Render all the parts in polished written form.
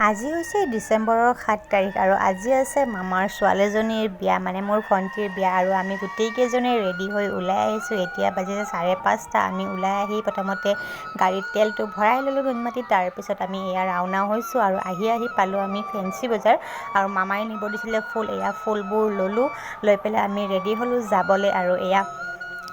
আজি হৈছে ডিচেম্বৰৰ 7 তাৰিখ আৰু আজি আছে মামাৰ ছোৱালীজনীৰ বিয়া, মানে মোৰ ভণ্টিৰ বিয়া। আৰু আমি গোটেইকেইজনে ৰেডি হৈ ওলাই আহিছোঁ। এতিয়া বাজিছে 5:30। আমি ওলাই আহি প্ৰথমতে গাড়ীত তেলটো ভৰাই ল'লোঁ নুনমাটিত। তাৰপিছত আমি এয়া ৰাওনা হৈছোঁ আৰু আহি আহি পালোঁ আমি ফেঞ্চি বজাৰ। আৰু মামাই নিব দিছিলে ফুল, এয়া ফুলবোৰ ল'লোঁ, লৈ পেলাই আমি ৰেডি হ'লোঁ যাবলৈ। আৰু এয়া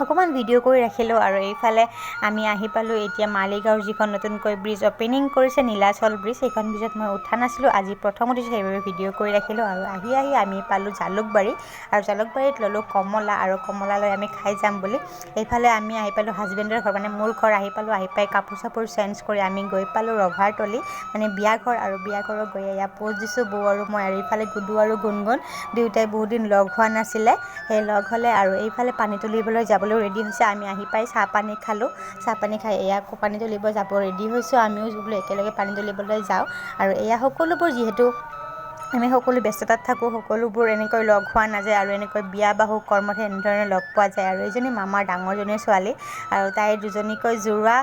অকণমান ভিডিঅ' কৰি ৰাখিলোঁ। আৰু এইফালে আমি আহি পালোঁ এতিয়া মালিগাঁৱৰ যিখন নতুনকৈ ব্ৰিজ অ'পেনিং কৰিছে, নীলাচল ব্ৰিজ, সেইখন ব্ৰিজত মই উঠা নাছিলোঁ, আজি প্ৰথম উঠিছোঁ, সেইবাবে ভিডিঅ' কৰি ৰাখিলোঁ। আৰু আহি আহি আমি পালোঁ জালুকবাৰী আৰু জালুকবাৰীত ল'লোঁ কমলা আৰু কমলা লৈ আমি খাই যাম বুলি। এইফালে আমি আহি পালোঁ হাজবেণ্ডৰ ঘৰ, মানে মোৰ ঘৰ আহি পালোঁ। আহি পাই কাপোৰ চাপোৰ চেঞ্জ কৰি আমি গৈ পালোঁ ৰভাৰতলি, মানে বিয়া ঘৰ। আৰু বিয়া ঘৰত গৈ এয়া প'জ দিছোঁ বৌ আৰু মই। আৰু এইফালে গুডু আৰু গুণগুণ দুয়োটাই বহুত দিন লগ হোৱা নাছিলে, সেই লগ হ'লে। আৰু এইফালে পানী তুলিবলৈ যাবলৈ ৰেডি হৈছে। আমি আহি পাই চাহ পানী খালোঁ, চাহ পানী খাই এয়া আকৌ পানী তুলিব যাব ৰেডি হৈছোঁ। আমিও বোলো একেলগে পানী তুলিবলৈ যাওঁ। আৰু এয়া সকলোবোৰ যিহেতু আমি সকলো ব্যস্ততাত থাকোঁ, সকলোবোৰ এনেকৈ লগ হোৱা নাযায় আৰু এনেকৈ বিয়া বাহু কৰ্মতহে এনেধৰণে লগ পোৱা যায়। আৰু এইজনী মামাৰ ডাঙৰজনী ছোৱালী আৰু তাইৰ দুজনীকৈ যোৰা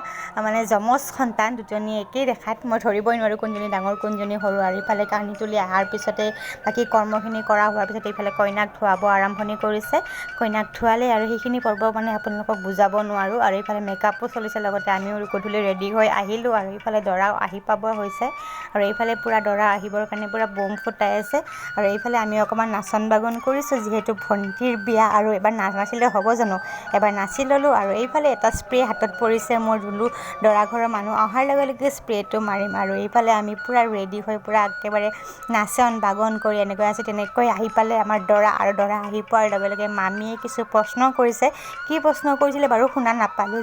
মানে যমজ সন্তান, দুজনী একেই দেখাত, মই ধৰিবই নোৱাৰোঁ কোনজনী ডাঙৰ কোনজনী সৰু। আৰু ইফালে কানি তুলি অহাৰ পিছতে বাকী কৰ্মখিনি কৰা হোৱাৰ পিছতে ইফালে কইনাক ধুৱাব আৰম্ভণি কৰিছে। কইনাক ধুৱালে আৰু সেইখিনি পৰ্ব মানে আপোনালোকক বুজাব নোৱাৰোঁ। আৰু ইফালে মেকআপো চলিছে, লগতে আমিও গধূলি ৰেডি হৈ আহিলোঁ। আৰু ইফালে দৰাও আহি পাব হৈছে আৰু এইফালে পূৰা দৰা আহিবৰ কাৰণে পূৰা বোম ফুটাই আছে। আৰু এইফালে আমি অকণমান নাচন বাগন কৰিছোঁ, যিহেতু ভণ্টিৰ বিয়া আৰু এবাৰ নানাচিলে হ'ব জানো, এবাৰ নাচি ল'লোঁ। আৰু এইফালে এটা স্প্ৰে হাতত পৰিছে মোৰ, বোলো দৰা ঘৰৰ মানুহ অহাৰ লগে লগে স্প্ৰেটো মাৰিম। আৰু এইফালে আমি পূৰা ৰেডি হৈ পূৰা একেবাৰে নাচন বাগন কৰি এনেকৈ আছোঁ। তেনেকৈ আহি পালে আমাৰ দৰা। আৰু দৰা আহি পোৱাৰ লগে লগে মামীয়ে কিছু প্ৰশ্ন কৰিছে, কি প্ৰশ্ন কৰিছিলে বাৰু শুনা নাপালোঁ।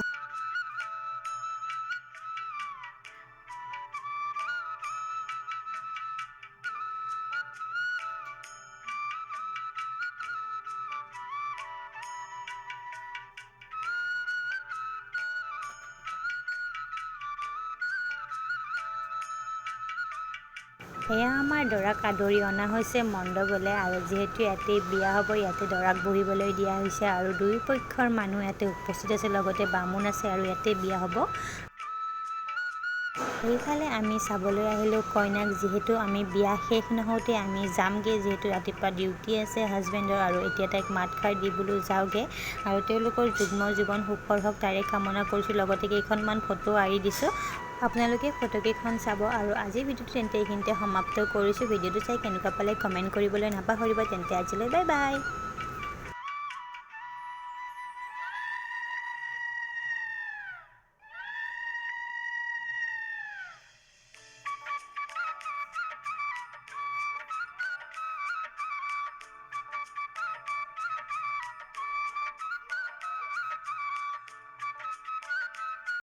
এয়া আমাৰ দৰাক আদৰি অনা হৈছে মণ্ডপলৈ। আৰু যিহেতু ইয়াতে বিয়া হ'ব, ইয়াতে দৰাক বহিবলৈ দিয়া হৈছে। আৰু দুয়ো পক্ষৰ মানুহ ইয়াতে উপস্থিত আছে, লগতে বামুণ আছে আৰু ইয়াতে বিয়া হ'ব। এইফালে আমি চাবলৈ আহিলোঁ কইনাক, যিহেতু আমি বিয়া শেষ নহওঁতে আমি যামগৈ, যিহেতু ৰাতিপুৱা ডিউটি আছে হাজবেণ্ডৰ। আৰু এতিয়া তাইক মাত খাৰ দি বোলো যাওঁগৈ আৰু তেওঁলোকৰ যুগ্ম জীৱন সুখৰ হওক তাৰে কামনা কৰিছোঁ। লগতে কেইখনমান ফটো আঁৰি দিছোঁ, আপোনালোকে ফটোকেইখন চাব। আৰু আজিৰ ভিডিঅ'টো তেন্তে এইখিনিতে সমাপ্ত কৰিছোঁ। ভিডিঅ'টো চাই কেনেকুৱা পালে কমেণ্ট কৰিবলৈ নাপাহৰিব। তেন্তে আজিলৈ বাই বাই।